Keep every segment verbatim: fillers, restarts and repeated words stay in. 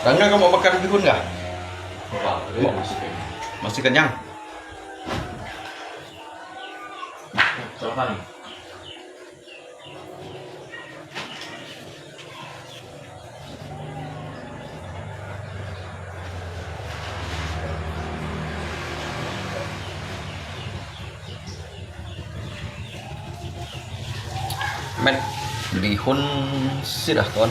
Tangga kamu makan bihun ka? Apa? Masih kenyang. Masih kenyang? Silakan. Met bihun sit ah, kon.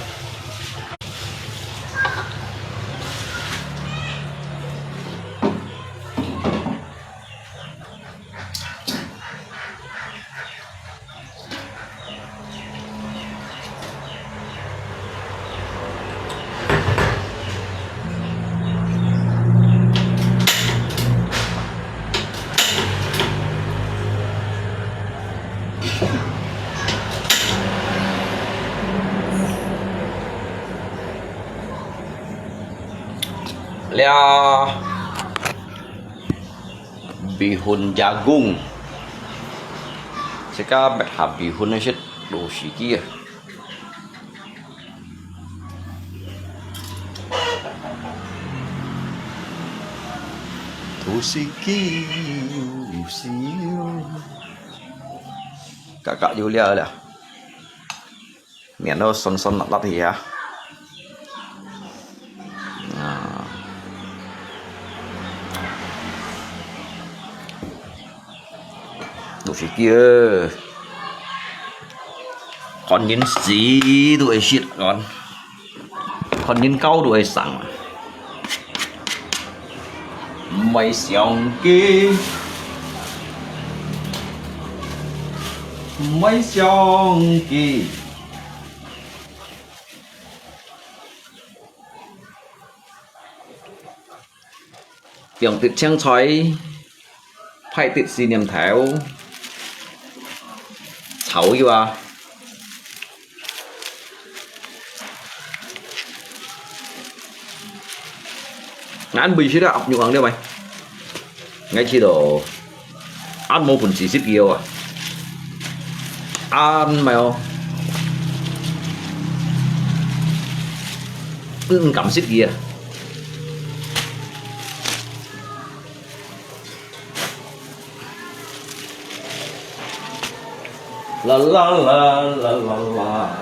Liá bihun jagung. Sika met ha bihun sit tu siki ah. Tu siki, tu siki. Kakak Julia lah. Mian lo son son lat lat ya. Nah. Lu siki eh. Kon yin si tu ai sit kon. Kon yin kau tu ai sang. Mai siang ki. Mai siang ki. Piang thịt青菜，派thịt四念頭，炒一下。Ngan bơi sila ap nyuang dia mai. Ngai chi lo. Ăn mô phun chỉ sip kìa à. Ăn mèo. Ưng cảm sip kìa. La la la la la la.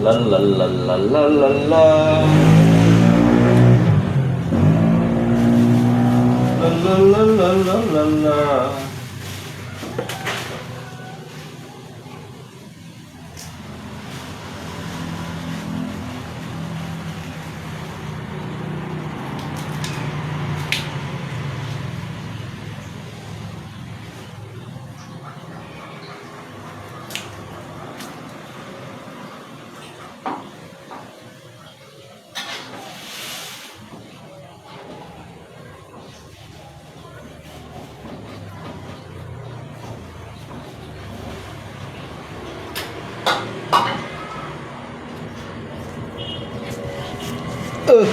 啦啦啦啦啦啦啦。啦啦啦啦啦啦啦。 呃。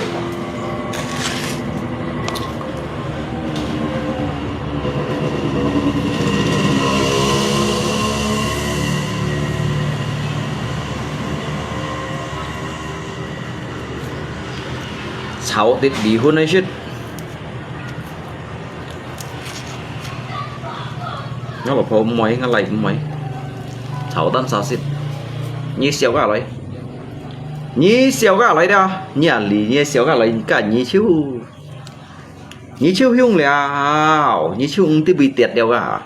炒忒離婚个事。 𠊎婆婆毋會，𠊎倈毋會。炒蛋沙司。你笑个來。你笑个來了，你啊，你，你笑个來，你看你就，你就凶了，你就毋知會跌了啊。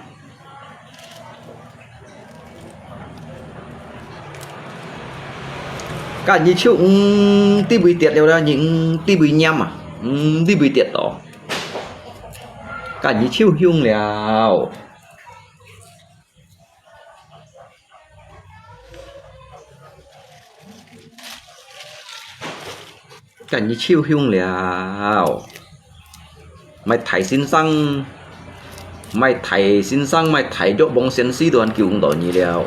該你就毋知會跌了啦，你毋知會黏啊，毋知會跌倒。該你就凶了。今日就凶了，莫大先生，莫大先生，莫大藥王先生都救毋到你了。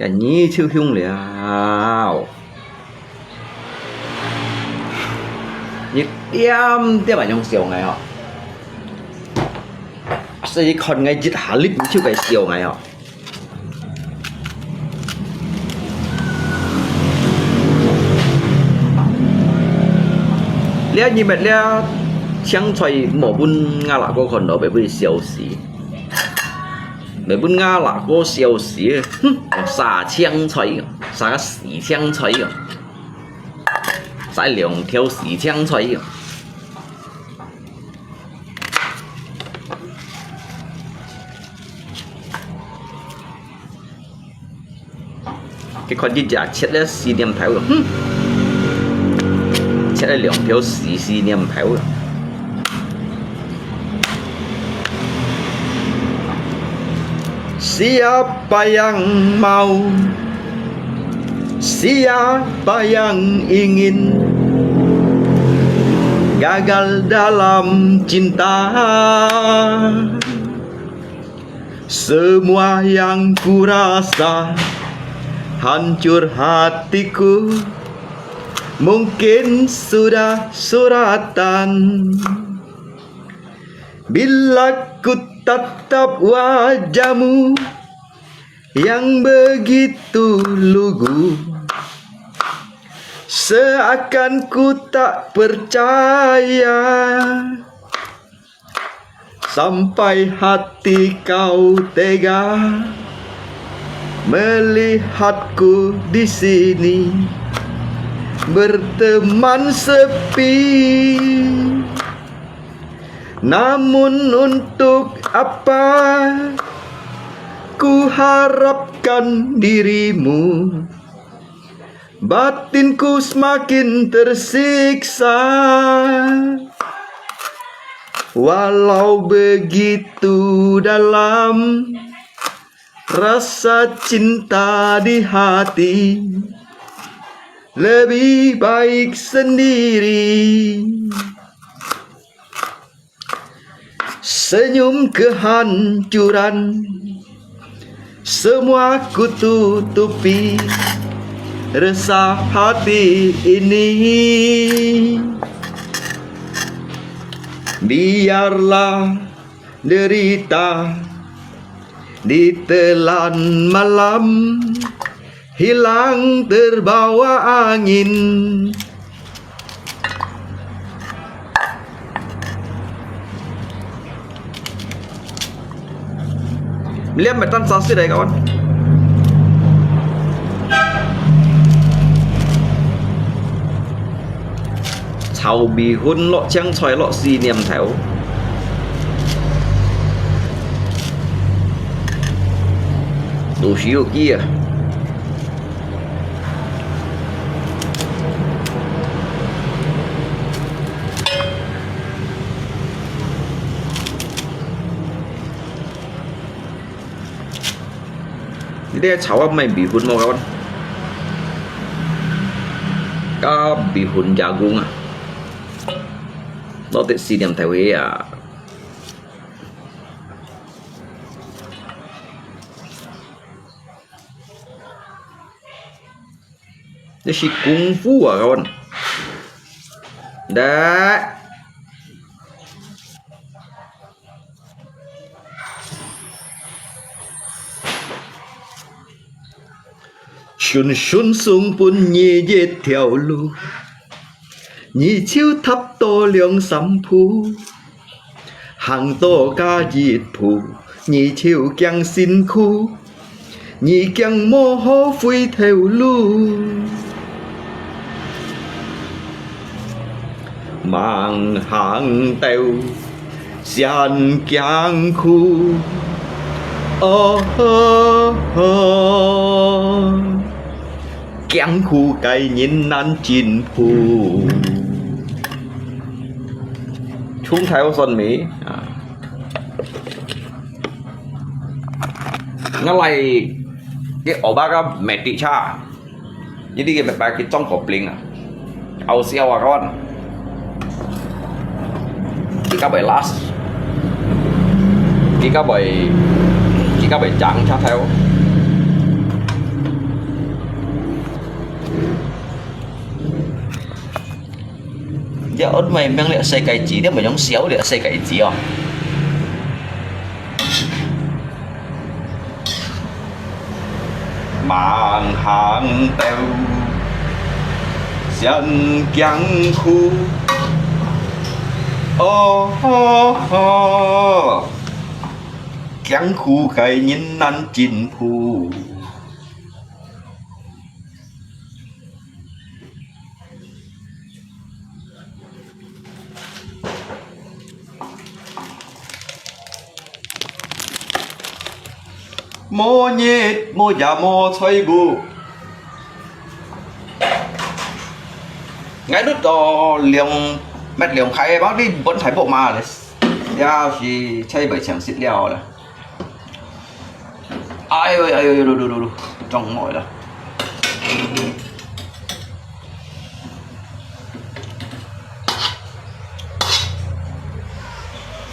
今日就凶了，你點點還用笑𠊎哦？所以看𠊎一下，你就該笑𠊎哦。 這日乜這青菜無分𠊎老哥看到，會分佢笑死。會分𠊎老哥笑死。哼，殺青菜哦，殺个死青菜哦，殺兩條死青菜哦。 佢看佢隻切了四念頭了，哼！切了兩條四四念頭了。Siapa yang mau, siapa yang ingin gagal dalam cinta? Semua yang kurasa hancur hatiku mungkin sudah suratan. Bila ku tatap wajahmu yang begitu lugu, seakan ku tak percaya. Sampai hati kau tega melihatku di sini berteman sepi. Namun untuk apa ku harapkan dirimu? Batinku semakin tersiksa. Walau begitu dalam rasa cinta di hati, lebih baik sendiri. Senyum kehancuran, semua ku tutupi resah hati ini. Biarlah derita ditelan malam hilang terbawa angin. Lihat metan sasit deh, kawan. 炒米粉落青菜落四念頭，都係有機啊！你這炒啊，賣米粉無，kawan？加米粉加工啊，落得四念頭去啊！ 這係功夫啊，kawan！來，順順送分你一條路，你就踏多兩三步。 行多加一步，你就驚辛苦，你驚無好回頭路。吂行到先驚苦，哦吼吼，艱苦个人難進步。蔥頭蒜尾啊，𠊎來个歐巴个mati cha。 Jadi kita pergi tongkopling ah. Au siau ah kawan. Kita boleh las. Kita boleh, kita boleh jang cha theo. Ya, ôn mai meng liak sai cái gì, dia mai yong siau liak sai cái gì oh. 慢行到，先艱苦。哦吼吼，艱苦个人難進步。 無日無夜無財務。𠊎都到兩，乜兩開包，你本台薄嘛，也是菜未曾食了啦。 哎喲，哎喲，嚕，嚕，嚕，嚕，中呆啦。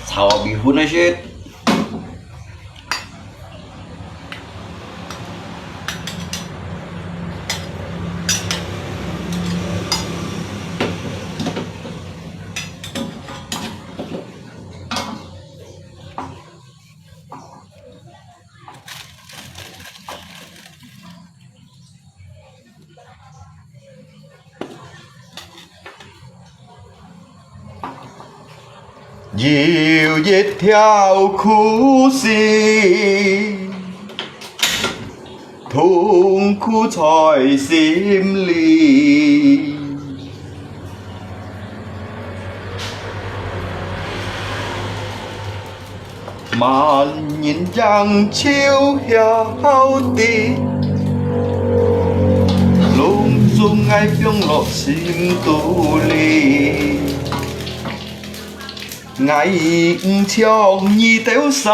炒米粉那些。 有一條苦心，痛苦在心裡。 萬人爭相曉得，攏總愛放落心肚裡。𠊎毋像你兜儕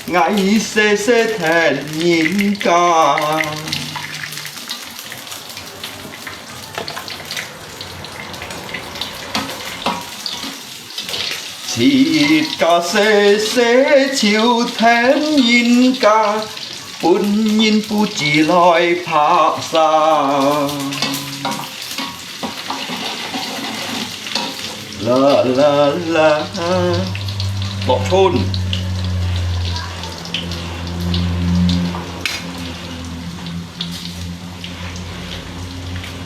，𠊎細細跈人家。 自家細細就跈人家，分人布置來拍散。啦啦啦，落村。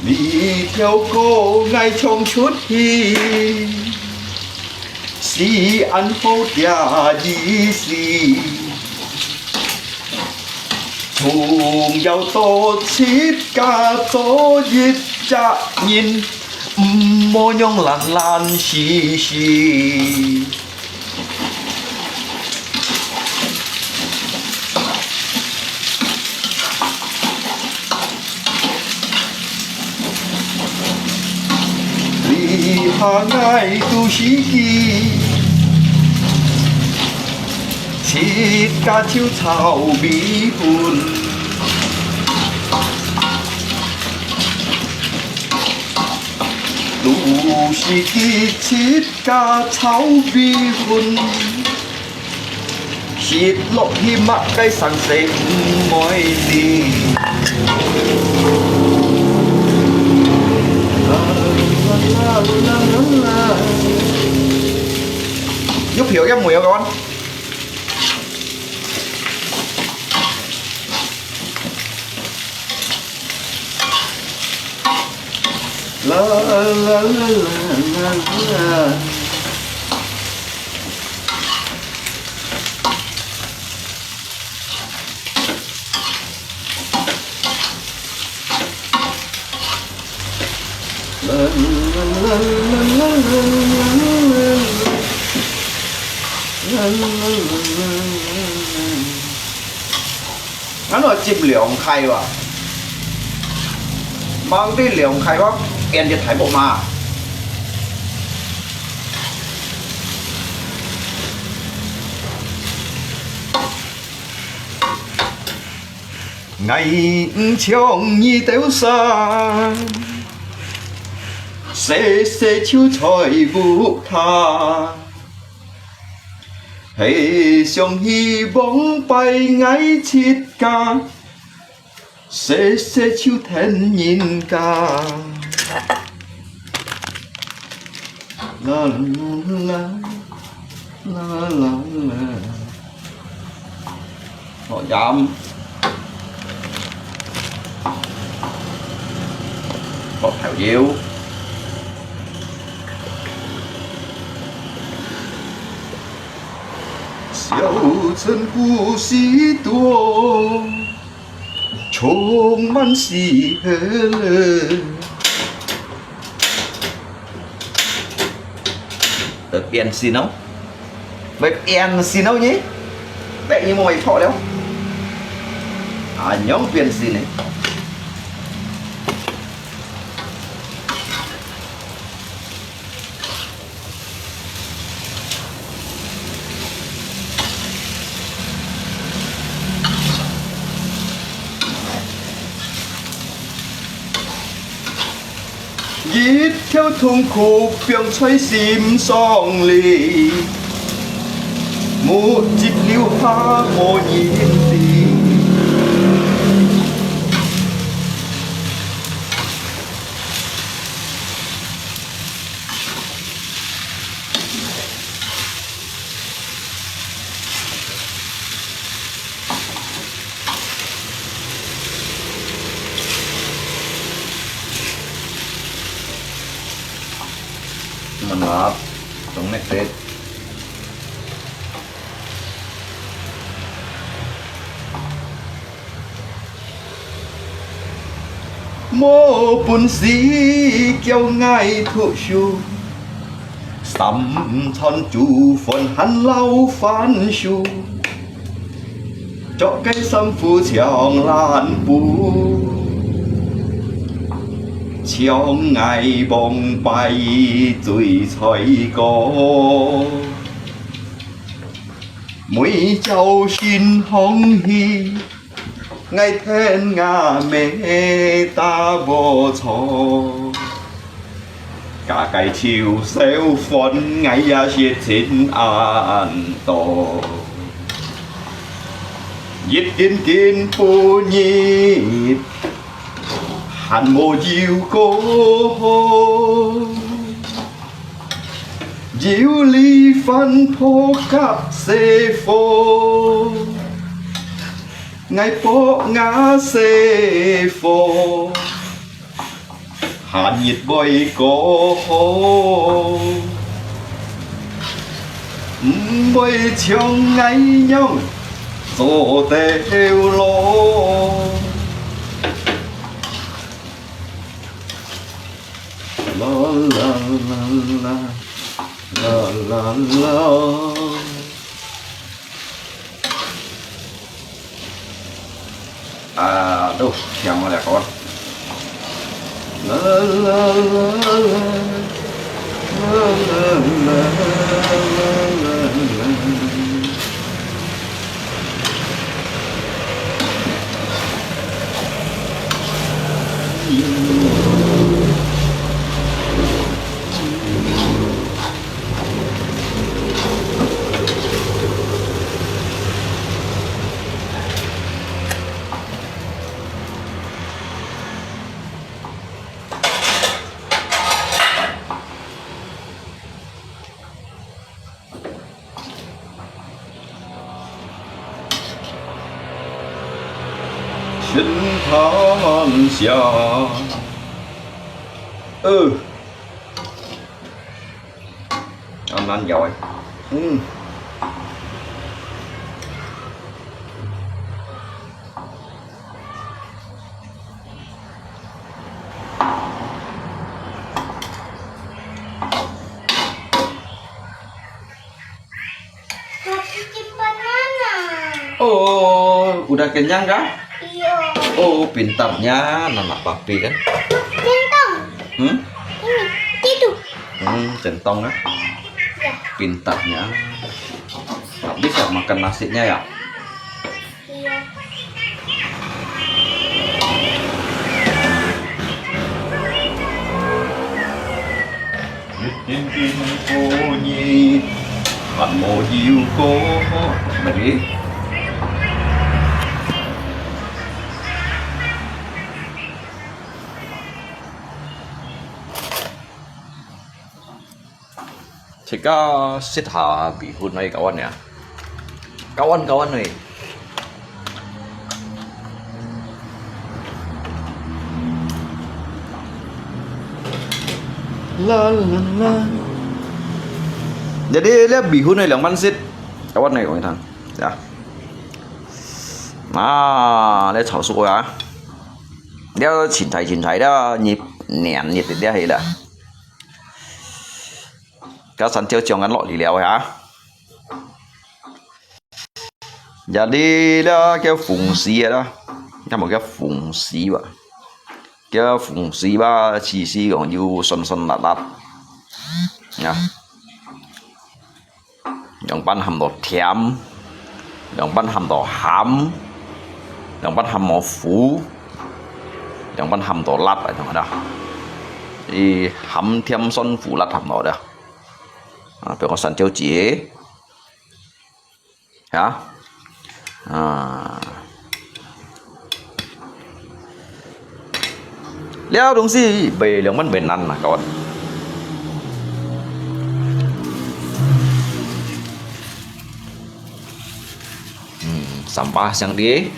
這條歌𠊎唱出去，係恁好个意思。從小到自家做一隻人，毋好樣懶懶兮兮。 這下𠊎肚屎飢，自家就炒米粉。肚屎飢自 家炒米粉，食落去麼个生死毋會知。有票有無有講？ 啦啦啦啦啦啦。啦啦啦啦啦啦啦啦。恁樣浸涼快哇，吂對涼快哇，變隻大木馬。 𠊎毋像你兜儕，細細就在屋下，係想希望拜𠊎自家，細細就跈人家。 啦啦啦，啦啦啦。落鹽，落豆油，小陳不許多。 充滿喜樂。呃，變形哦，會變形哦你，得你莫錯了。啊，仰變形呢？ 一條痛苦放在心上裡，目汁流下無人知。 慢慢，don't make it。 無本事叫𠊎讀書，三餐煮飯還摎番薯，著个衫褲像爛布，像𠊎往擺醉菜糕。每朝晨䟘起， 𠊎跈吾姆打和床，加个手燒飯，𠊎也食盡恁多。一斤斤半日，還無油膏，油裡番婆合細火。 𠊎博吾細火，閒日會過好，毋會像𠊎樣做得牢。啦啦啦啦，啦啦啦。 啊，都，聽我來講。啦啦啦啦，啦啦啦啦啦啦。神堂下。呃。 恁難咬欸。嗯。Oh, udah kenyang kah? Iya. Oh, pintarnya anak papi kan? Centong. Hmm? Ini, itu. Hmm, centong kan? Ya. Pintarnya. Habis ya makan nasinya ya? Iya. Mari. 自家食下米粉个，搞完呀，搞完，搞完个。啦啦啦。Jadi，這米粉个兩盤食，搞完个講一趟，呀。啊，這炒熟啊，這青菜青菜這，你黏黏个這係啦。 加山椒醬恁落去了哈。這裡啦，叫紅絲个啦，該無叫紅絲吧？叫紅絲吧，意思講有酸酸辣辣。啊，兩半鹹到甜，兩半鹹到鹹，兩半鹹到苦，兩半鹹到辣啊，懂無啦？咦，鹹甜酸苦辣鹹到的。 啊，比如講山椒節，啊，啊，這東西賣兩萬賣難啊，各位。嗯，三百香的。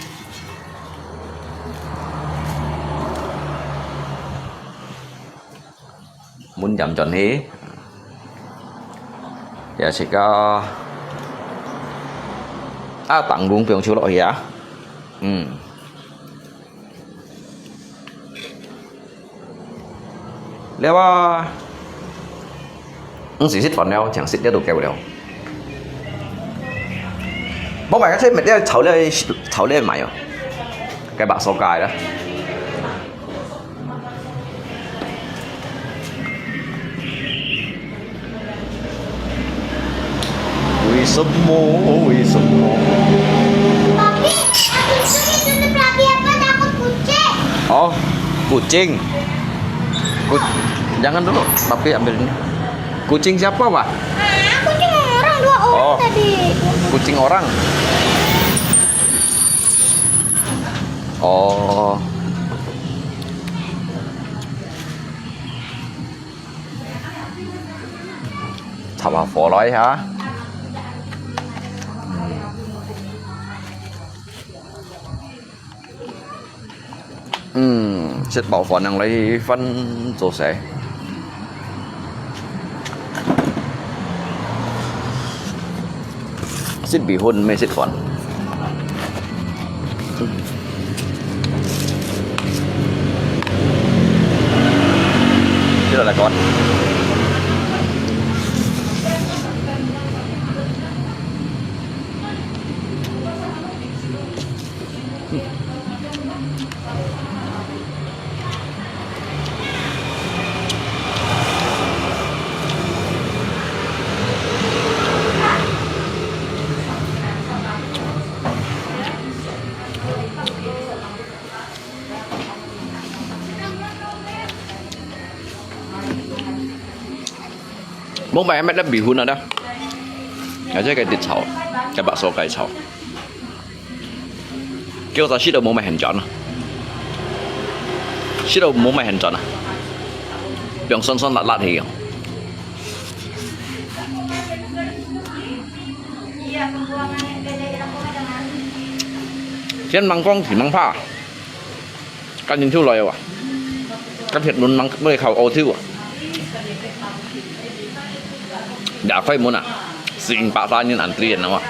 滿點轉去。也係个，啊，當攏放手落去啊。嗯。了啊，毋使食飯了，淨食這都夠了。無買个菜，乜這炒了，炒了買哦，該把手改了。 為什麼？為什麼？Papi, aku itu tutup rapi apa takut kucing? Oh, kucing. Ku-, jangan dulu, Papi ambil ini. Kucing siapa, Pak? Ah, kucing orang dua orang Oh. tadi. Kucing orang. Oh. 炒下火來哈。嗯，食飽飯正來翻做事。 食米粉，毋係食飯。這個來講。無買，買粒米粉啊，這。啊，這個得炒，該把手該炒。 叫佢食到無麼个鹹酸啊，食到無麼个鹹酸啊，用酸酸辣辣去用。先吂講，先吂怕，趕緊出來啊！ 今日輪人來靠澳洲啊！也開門啊，四百三人恁多人啊嘛。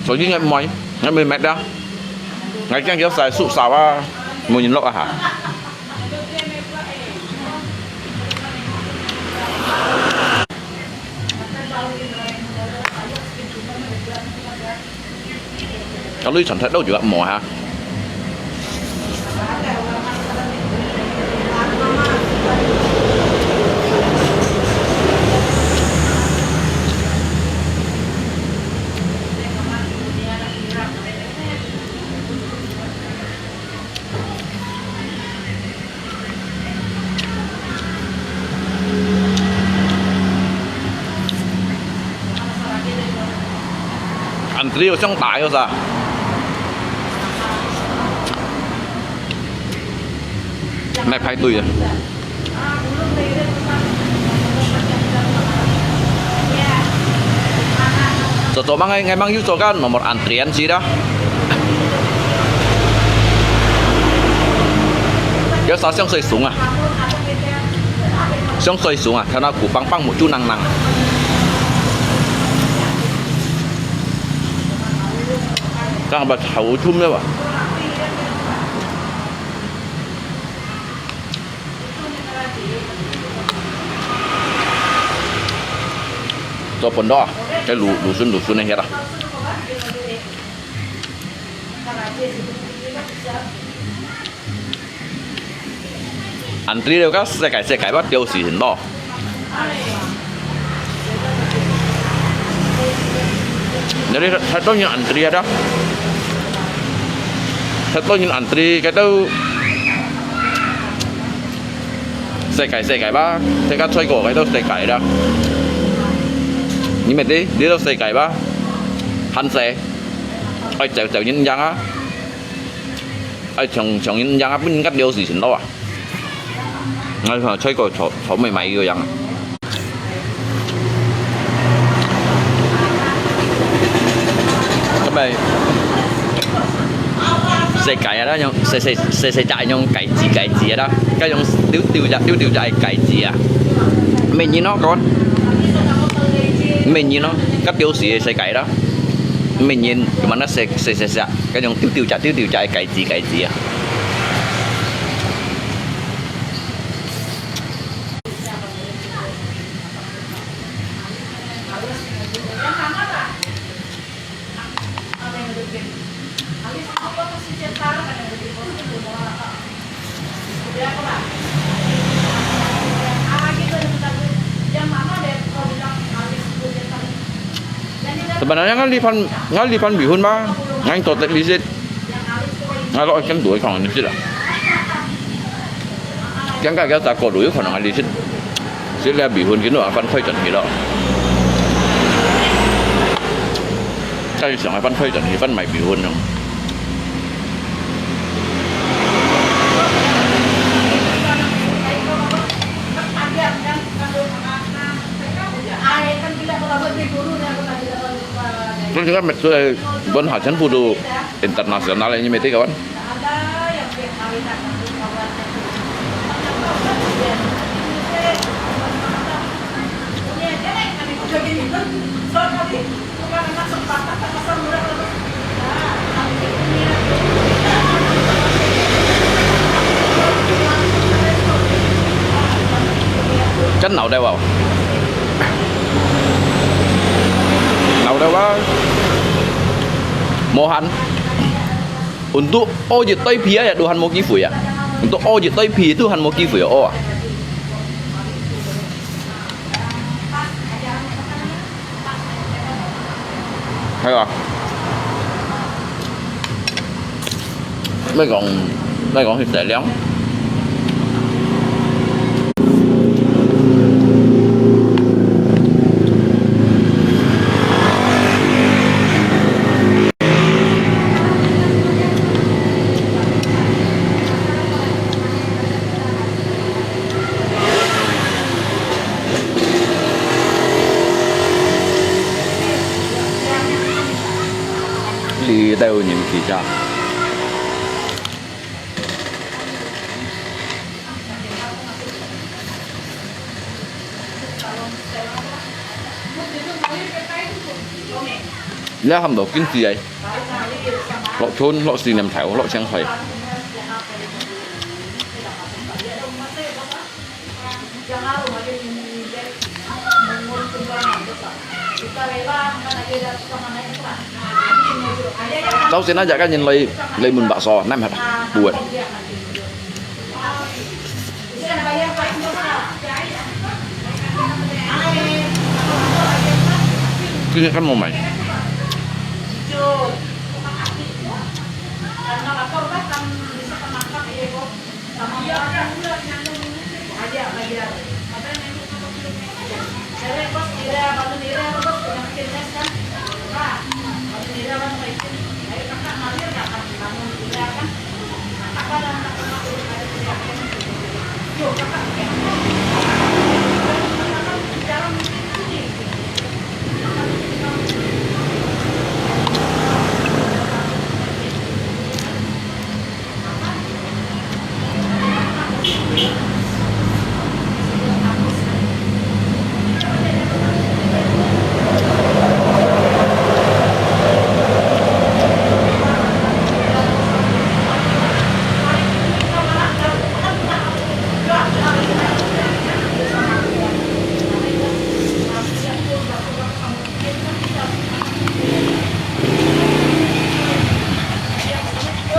所以應該唔會，應該會滅啊。𠊎驚佢晒縮沙啊，無人落啊哈。該類傳忒到就無哈。 Antri有相打有啥？來排隊啊！做做忙个，𠊎忙又做个nomor antrian sih dah。有啥香水熊啊？ 香水熊啊，看到苦棒棒目珠囊囊。刚好把头冲了吧。做本多啊，这芦芦笋芦笋那些了。 Antri了个世界世界吧，丢死人咯。Jadi太多人 antri ada，太多人 antri，該都世界世界吧，這个吹過該都世界啦。你们的，你都世界吧，很細，愛走走人樣啊。 哎，像像人樣啊，分人家撩死成咯啊！哎，吹過草草莓买一个样啊。咁咪世界啊，那種細細細細隻那種戒指戒指啊啦，該種丟丟隻丟丟隻个戒指啊，美人咯，講，美人咯，該丟死个世界啦，美人，怎麼那細細細細，該種丟丟隻丟丟隻个戒指戒指啊。 Sebenarnya ngalih pan ngalih pan bihun ba, ngalih totek lisit. Ngalih ikan dua kong lisit ah. Kiang ka kiang ta ko lu kong ngalih lisit. Sila bihun kinu apan khoi chan hi lo. Kai sang apan khoi chan hi pan mai bihun nung. Terus juga met sudah bon hajan putu internasional ini meti kawan. Kan nau dai wow. Nau dai wow. Mohan. Untuk oh je toi pia ya Tuhan mau kifui ya. Untuk oh je toi pia Tuhan mau kifui ya oh. Hay à. Mấy con, mấy con thịt tệ lắm. Đi đâu nhìn kỳ tra. 你看毋到經濟个，落春、落四年頭、落青菜。 朝鮮那隻个人來，來問白所，難合不啊？佢哋根本買。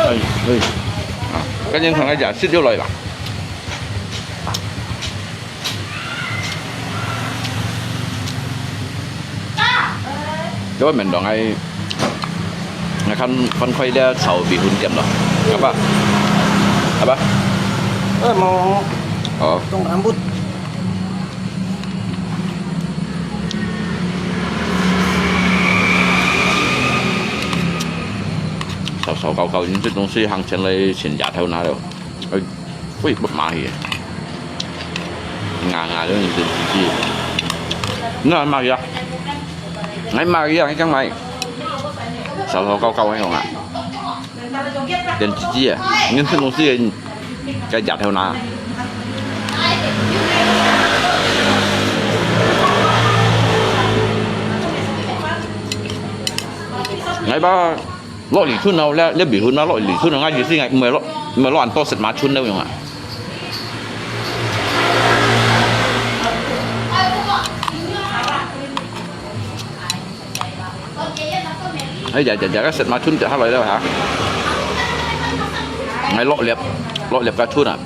哎，哎，啊，趕緊同佢講，食就來吧。這位面堂哎，𠊎看，看開了炒米粉店了，好吧？好吧？哎，mau。哦。Tong rambut. 燒燒烤烤，你這東西行前來先夾頭拿了，哎，喂，不麻去，牙牙的你這自己，那麻去啊，哎，麻去啊，你講麻，燒燒烤烤那種啊。 連自己啊，你這東西該夾頭拿。𠊎把落里村哦，這，這米粉啊，落里村哦，𠊎意思𠊎毋係落，毋係落恁多食麻村那種啊。 哎呀呀呀，該食麻村跌下來了哈。𠊎落粒，落粒个村啊，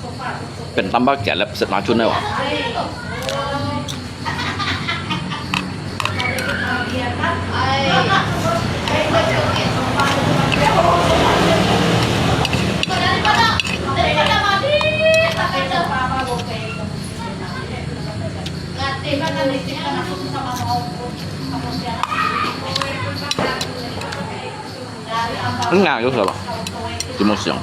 變淡薄幾粒食麻村了啊。嗯啊，有事吧？怎麼想？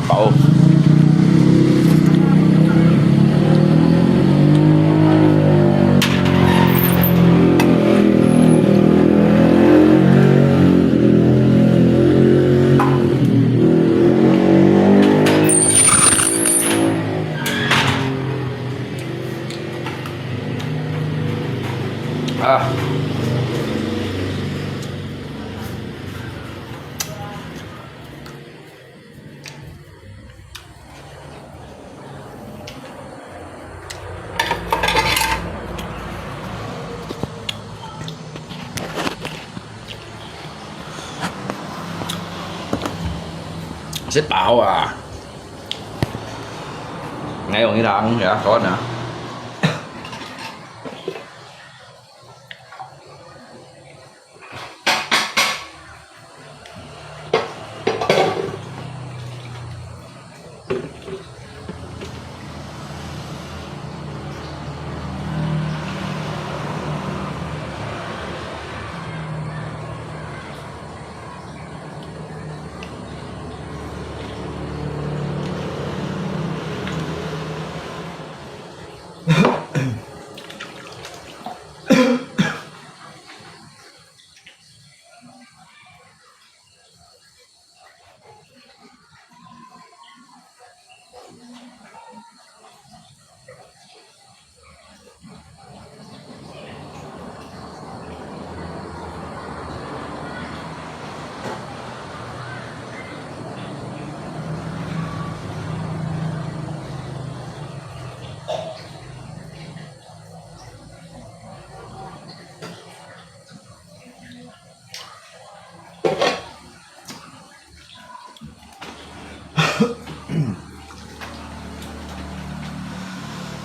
飽。 啊。 食飽啊！𠊎用一趟，呀，好啊。 哎，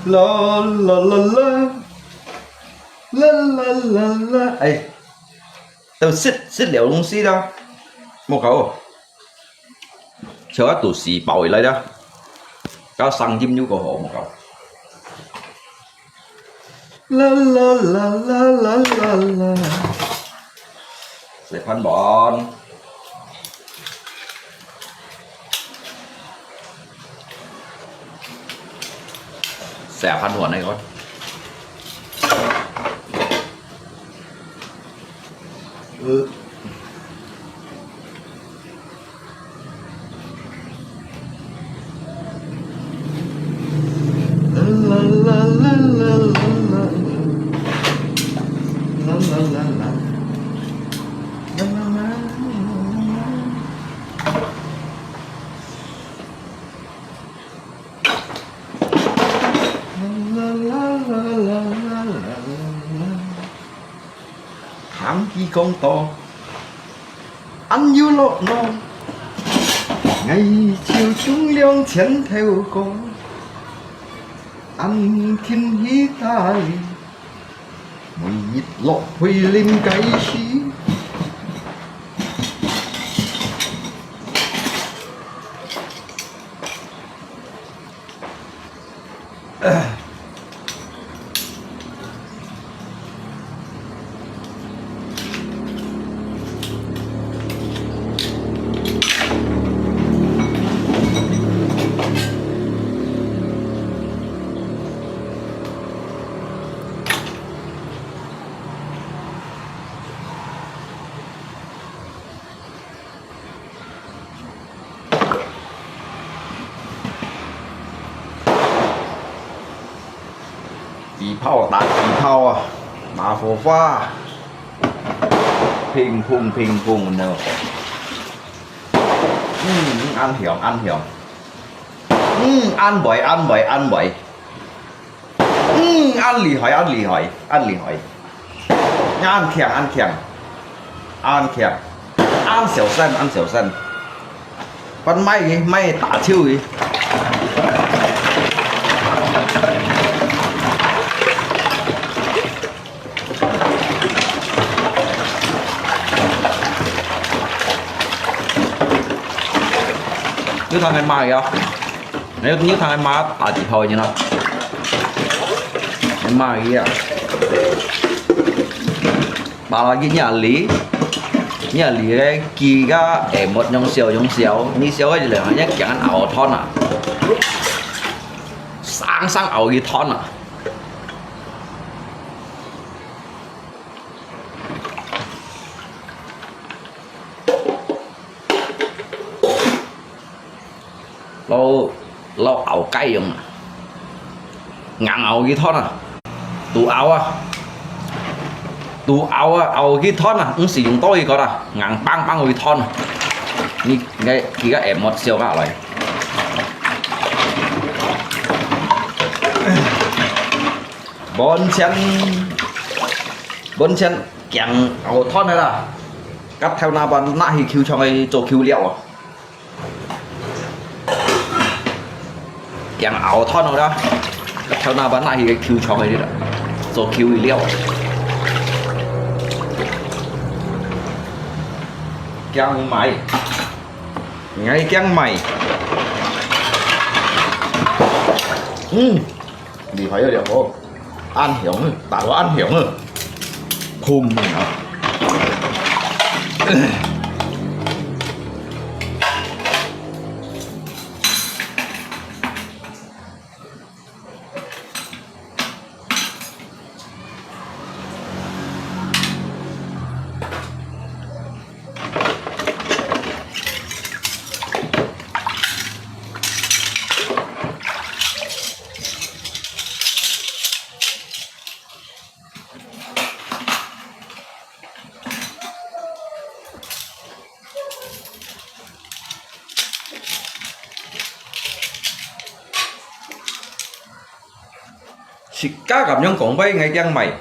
啦啦啦啦，啦啦啦啦，哎，都食，食了東西啦，莫搞哦，笑到肚屎爆起來了，搞聲音又過好，莫搞。啦啦啦啦啦啦啦，食飯飯。 Xả phan huan này coi. Ừ. Hàng gì con to, ăn yêu lộc non, ngày chiều chúng lương chén theo con, ăn thiên hí ta lì, mùi nhịt lộc huy linh cái xí. 氣泡，打氣泡啊，打火花，乒乓乒乓呢。嗯，恁香，恁香。嗯，恁肥，恁肥，恁肥。 嗯，恁厲害，恁厲害，恁厲害。恁強，恁強，恁強，恁小心，恁小心。分賣个，賣打手个。你看个賣个啊？ 你，你看，買大字頭个呢？你買个啊？買了个呢哩，呢哩个雞个耳目用燒用燒，你燒个一兩下，驚熬湯啊，生生熬个湯啊。 摎，摎熬雞樣啊，硬熬个湯啊，都熬啊，都熬啊，熬个湯啊，毋使用刀个啦，硬梆梆个湯啊，你，你，佢个耳目燒下來。本錢，本錢，驚熬湯个啦，甲頭那班拿去球場个做球了啊。 驚熬湯个啦，頭那班拿去个球場个啦，做球个了。驚賣，𠊎驚賣。嗯。 厲害个了吼，恁香啊，打到恁香啊，噴啊！自家敢樣講話，𠊎驚賣。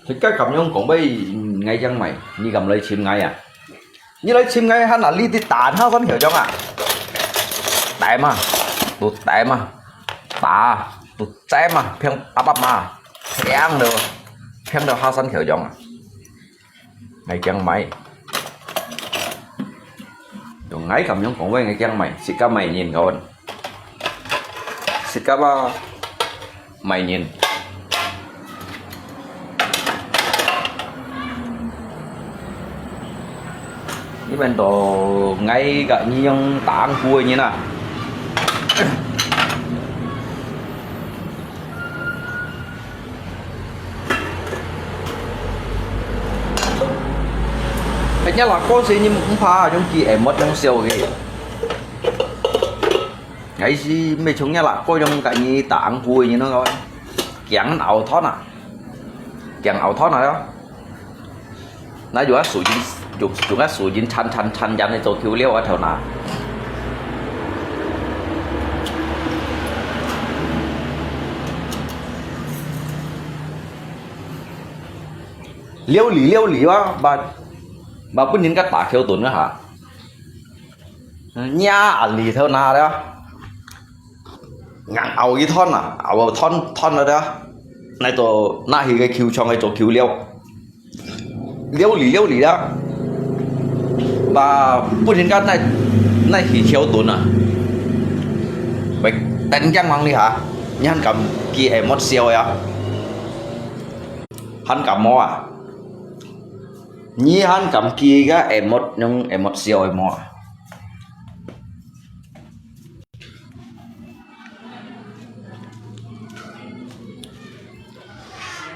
自家敢樣講話，𠊎驚賣。你敢來尋𠊎啊？你來尋𠊎，還拿你的打他三條江啊？歹嘛，都歹嘛。打，都在嘛，平阿爸妈，平到，平到下山口洋啊。 𠊎驚買。用𠊎敢樣講話，𠊎驚買，自家買人講。自家吧，買人。你們都𠊎个你用打呼个人啊。 哎呀，那个声音毋怕，用佢會無用燒个。𠊎係毋係像那个用个你打呼个，你那个驚熬湯啊，驚熬湯啊了。 那有啊，手巾，有，有啊，手巾穿，穿，穿，穿，你做久了啊，頭那。料理，料理啊，把，把分人家打口顿啊哈。嗯，呀，啊，里頭那了。 硬熬一湯啊，熬湯，湯了的，那做，拿起个球場个做球料，料理，料理啦，把不停个那，那起球炖啊，喂，等将忙你哈，你還敢佢會無燒呀？還敢無啊？你還敢佢个會無，用會無燒个無啊？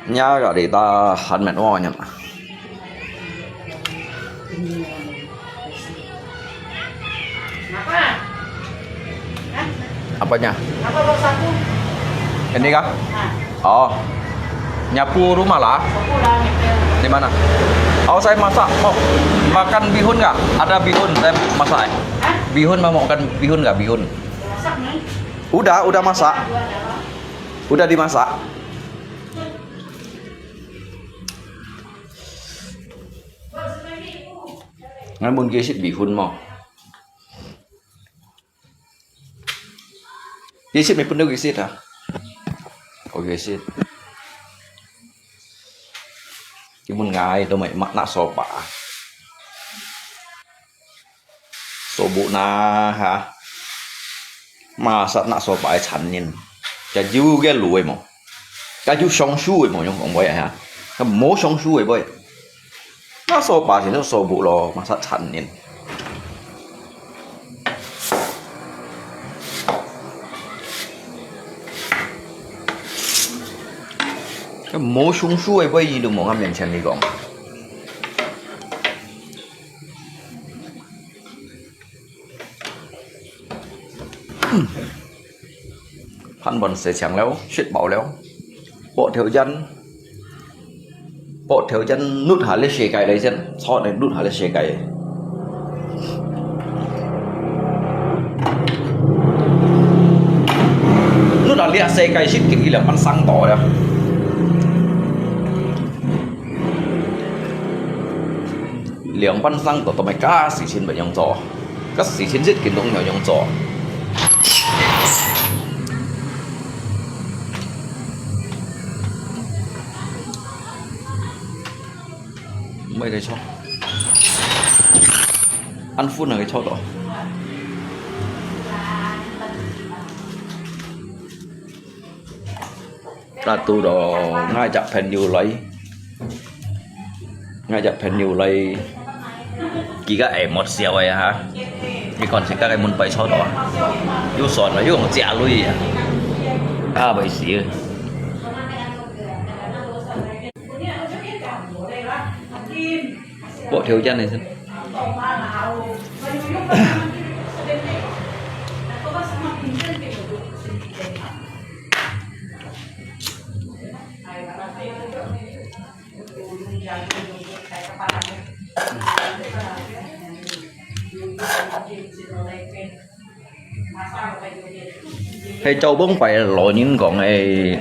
Nya kali ta han met wa nya. Apa? Hah? Apanya? Apa bawa sapu? Ini kah? Hah? Oh. Nyapu rumah lah. Sapu lah, ngepel. Di mana? Oh, saya masak. Mau makan bihun nggak? Ada bihun, saya masak, eh. Hah? Bihun, mau makan bihun nggak? Bihun. Masak nih. Udah, udah masak. Udah dimasak. Ngan mun kisit bihun mo. Kisit may pun kisit ha. Oh, kisit. Kimun ngai to may mak nak sopa. Sobu na ha. Masa nak sopa ai chan nin. Ka ju ge lu ai mo. Ka ju shong shu ai mo, yung kong boy ha. Ka mo shong shu ai boy. Nak sopa sin sobu lo, masa chan nin. Ka mo shong shu ai boy, yi lu mo ngam yan chan ni kong. Phan bon se chang leo, shit bao leo. Bo theo jan. Bo theo jan nut ha le se kai lei sen. Chot ne nut ha le se kai. Nut ha le se kai shit kit i lem pan sang to leo. Liang pan sang to to mai ka si chin bai yong to. Ka si chin sit kin dong yong to. Mai dai cho. An phun na ke cho to. Ratu do ngai jak pen yu lai. Ngai jak pen yu lai. Kika ai mot siau ai ha. Ni kon sik ta kai mun pai cho do. Yu son la yu ngong chia lui ya. A bai si. Bo theo jan ni sen. Hay châu bông pai lo nin kong hay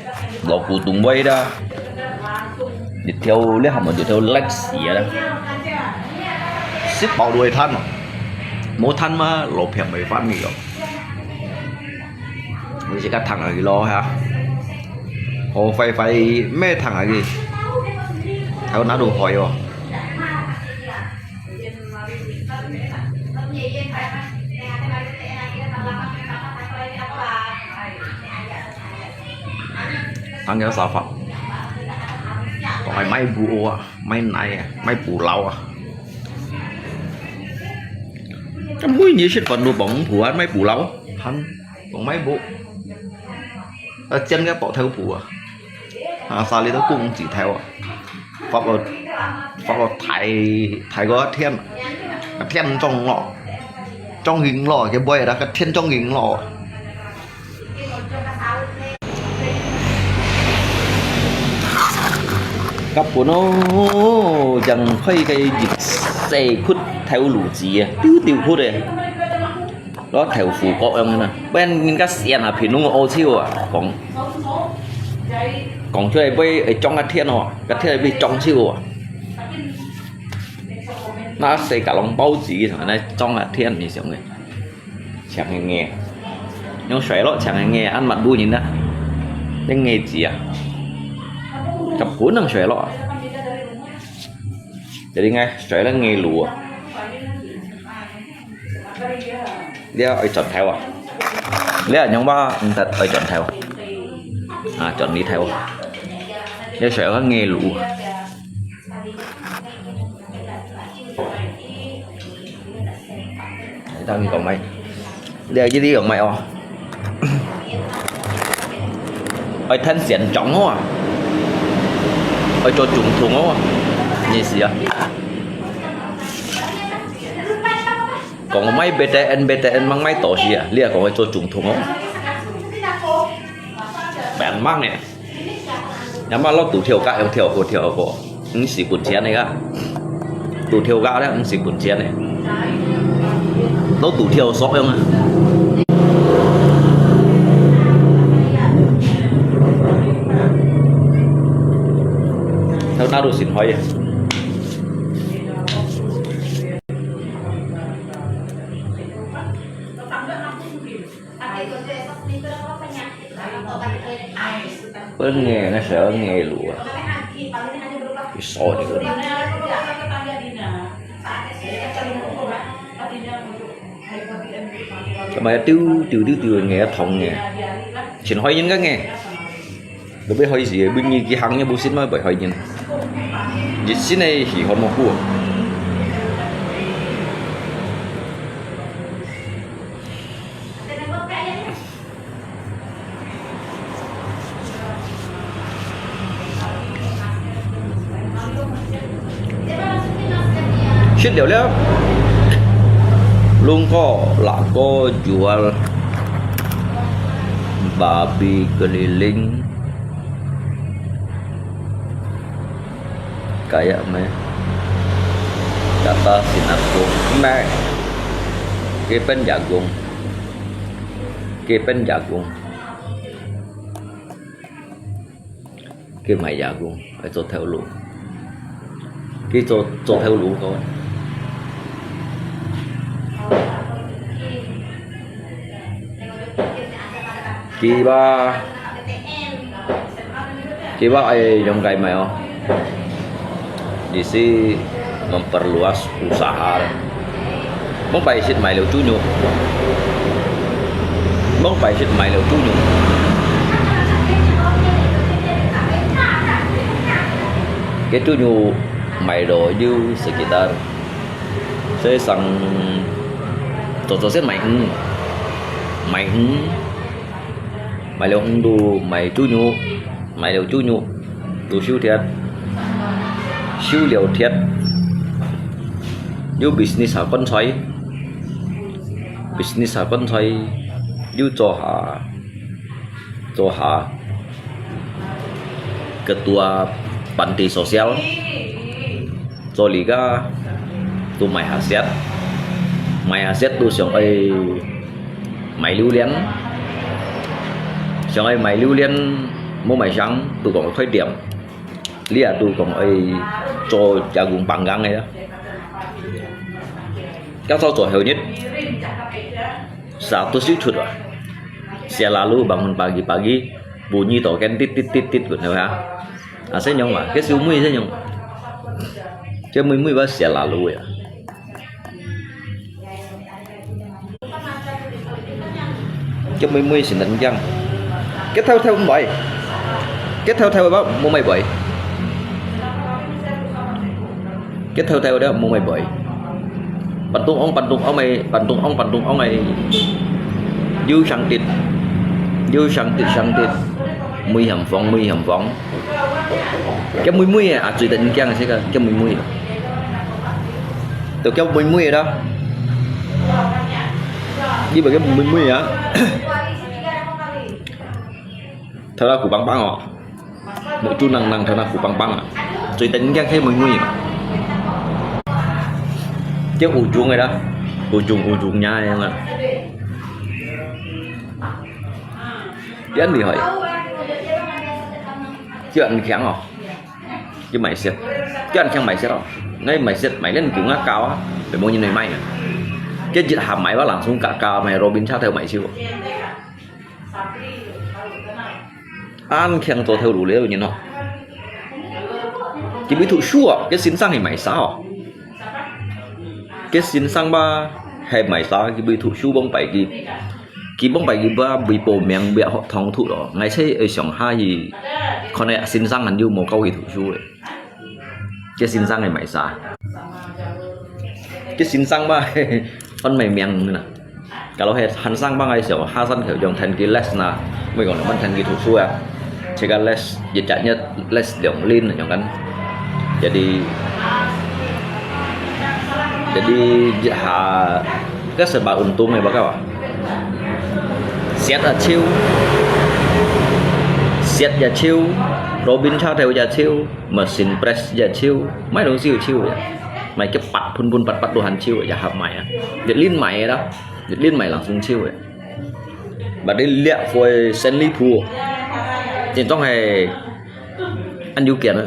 lo ku tung bai da. Di theo le ham di theo lek sia da. Sit bao đuôi than mà. Mô than mà lo phiang bai phan ni lo. 自家行下去咯，哈。好快快，乜行下去，頭那度海哦。行个沙發，講係賣布啊，賣奶啊，賣布料啊。咁每日食飯都講布啊，賣布料，還講賣布。 啊，剪个布頭布啊，啊，沙里都公子頭啊，發個發個大大个田，啊，田種咯，種興咯，佢買啦，个田種興咯。甲本哦，正開个入細窟頭路子啊，丟丟窟个。 攞豆腐角樣个啦，不然人家選下平路个烏手啊，講講出來會會撞个天哦，个天會撞手啊。那細甲龍包子个，那撞个天你想个，搶个硬，用水咯，搶个硬，按乜路人啊，用硬子啊，就不能水咯。 Jadi ngai，水了ngai路啊。你愛轉頭啊？你愛仰般毋得愛轉頭啊？啊，轉你頭啊！你水了ngai路啊。你等你講咩？ 你愛一定用買哦。愛趁錢種哦啊，愛做總統哦啊，你是啊？講買B T N，B T N mang買多些啊，你也講愛做總統哦。Memang呢。 若麼摎賭條價用條過條過，毋使分錢个啊。賭條價咧，毋使分錢个。摎賭條索用啊。頭那都先開啊。 分你那時候你路啊，你說你个。咁啊，丟丟丟丟，你个痛个，全開人个。 特別開始，本來佢行也無識嘛，會害人。一身个虛寒無苦。Sit liao liao. Lungko lako jual babi keliling. Kayak meh. Kata si Nakong, meh. Kipen jagung. Kipen jagung. Kì mài jagung, phải做頭路。Kì做做頭路个。Kì ba, kì ba ai用个mài哦。Di si memperluas usaha. Mông paisit mài liu chunyuk. Mông paisit mài liu chunyuk. Kì chunyuk mài liu liu sekitar. Sẽ sang cho cho sẽ mài hứng. Mài hứng. Mài liu hứng tu mài chunyuk. Mài liu chunyuk. Tu siu thiet. Siu liu thiet. Yu business ha kon choi. Business ha kon choi. Yu cho ha. Cho ha. Ketua panti sosial. Cho li ka. Tu mài ha siat. Mài ha siat tu siang ai. Mài liu lian. Siang ai mài liu lian. Mông mài sang. Tu kong khoi tiam. Lia tu kong ai cho jagung panggang ya. Kau sao cho heo nyet. Sa tu siu chut wa. Selalu bangun pagi-pagi, bunyi token tit, tit, tit, tit, gitu ya. Ah, senyong mah, ke siu mui senyong. Ke mui mui ba selalu ya. Ke mui mui sin dan kiang. Ke thau thau mbai. Ke thau thau ba mu mai bai. Ke thau thau đó mu mai bai. Pantung ong, pantung ong ai, pantung ong, pantung ong ai. Diu sang tit. Diu sang tit, sang tit. Mui hiam phong, mui hiam phong. Ke mui mui à, à, chui dan kiang sih ka, ke mui mui. Tao ke mui mui đó. Đi ba ke mui mui à. Thau na ku pang pang ò. Mu chu nang nang thau na ku pang pang à. Chui dan kiang ke mui mui à. Ke ujung ai đó. Ujung, ujung nya yang à. Yan li hoi. Ke ăn kiang ò. Ke mai siat. Ke ăn kiang mai siat ò. Ngai mai siat, mai len kiu ngak kao à. Bai mu nyin noi mai à. Ke jit ha mai ba langsung ka ka mai Robin cha thau mai siu. Ăn kiang to thau lu liu nyin ò. Ke bai thu shu à, ke sin sang hi mai sa ò. Ke sin sang ba, hai mai sa, ke bai thu shu bong pai ke. Ke bong pai ke ba, bai po miang, bai hot thong thu lo. Ngai che, ai siang ha hi, khon ai sin sang han yu mo kau ke thu shu e. Ke sin sang hai mai sa. Ke sin sang ba, hon mai miang na. Kalau hai han sang bang ai siang, ha san kheu yong than ke les na, mui kong man than ke thu shu a. Che ka les, ye chat nyet les liong lin yong kan. Jadi, jadi, ha, ke sebab untung ai ba ka ba. Siat a chiu. Siat ya chiu. Robin cha thau ya chiu. Machine press ya chiu. Mai dong siu chiu ya. Mai ke pat phun phun pat pat lu han chiu ya hap mai ya. Ye lin mai da. Ye lin mai langsung chiu ya. Ba de liak foi sen li phu. Jin tong hai ăn yu kian ya.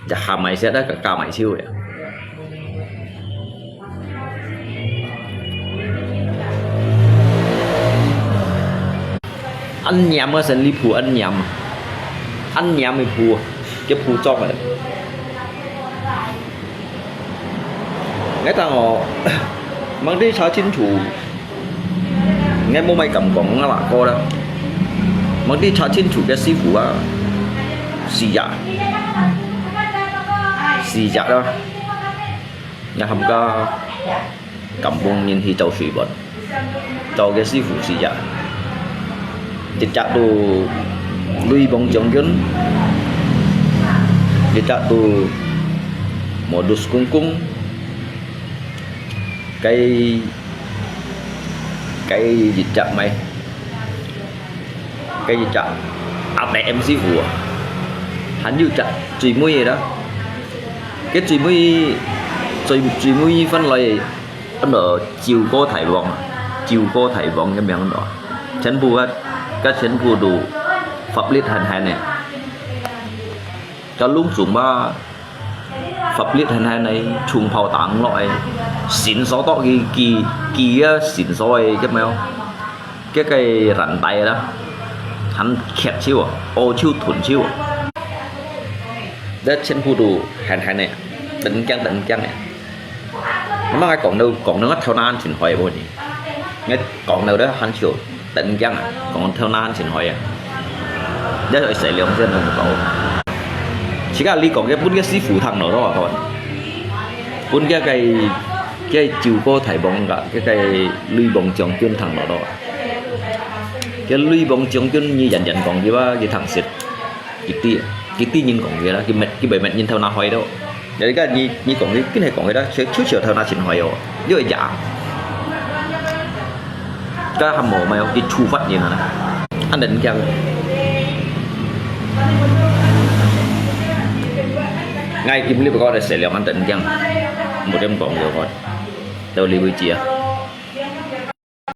Ya hap mai siat da ka ka mai chiu ya. Ăn nhiam a sen li phu ăn nhiam. Ăn nhiam ai phu. Ke phu chok ai. Ngai tang ò. Mang đi cha chin chu. Ngai mu mai kam kong nga la ko da. Mang đi cha chin chu ke si phu a. Si ya. Si ya da. Ngai ham ka. Kampung nyin hi châu sui bon. Châu ke si phu si ya. Jit chak tu lui bong jong yun. Jit chak tu modus kung kung. Cái, cái jit chak mai. Cái jit chak. Ap em si phu. Han yu chak. Chui mui da. Cái chui mui. Chui, chui mui phân loại. Ấn độ chiêu có Thái Vong, chiêu có Thái Vong cái miệng ấn độ. Chính phủ á, cái chính phủ đủ pháp律hành hành này. Cái lũng súng ba pháp律hành hành này, chung phao tăng loại. Xin số đó cái, cái, cái á, xin số ấy, cái mèo. Cái, cái rắn tay đó. Hẳn khẹt chiêu à, ô chiêu thuần chiêu à. Đó chính phủ đủ hành hành này. Tỉnh kiang, tỉnh kiang này. Mah ngai kong nau, kong nau thau nan chin hoi bo ni. Ngai kong nau da han chiu, ten kiang a, kong thau nan chin hoi a. Da hoi sai liang chen nau kau. Chi ka li kong ke pun ke si phu thang lo lo a kon. Pun ke kai, ke chiu ko Thái Vong ka, ke kai lui bong chiang chun thang lo lo. Ke lui bong chiang chun ni yan yan kong ki ba ki thang sit. Ki ti, ki ti nyin kong ki la, ki met, ki bai met nyin thau na hoi do. Jadi ka nyi, nyi kong ki, kin hai kong ki da, chiu, chiu chiu thau na chin hoi o. Yo ya. Ka ham mo mai o, ki chu fat nyin na. An den kiang. Ngai kim li ko da se liang an den kiang. Mo dem kong yo ko. Tau li wi chia.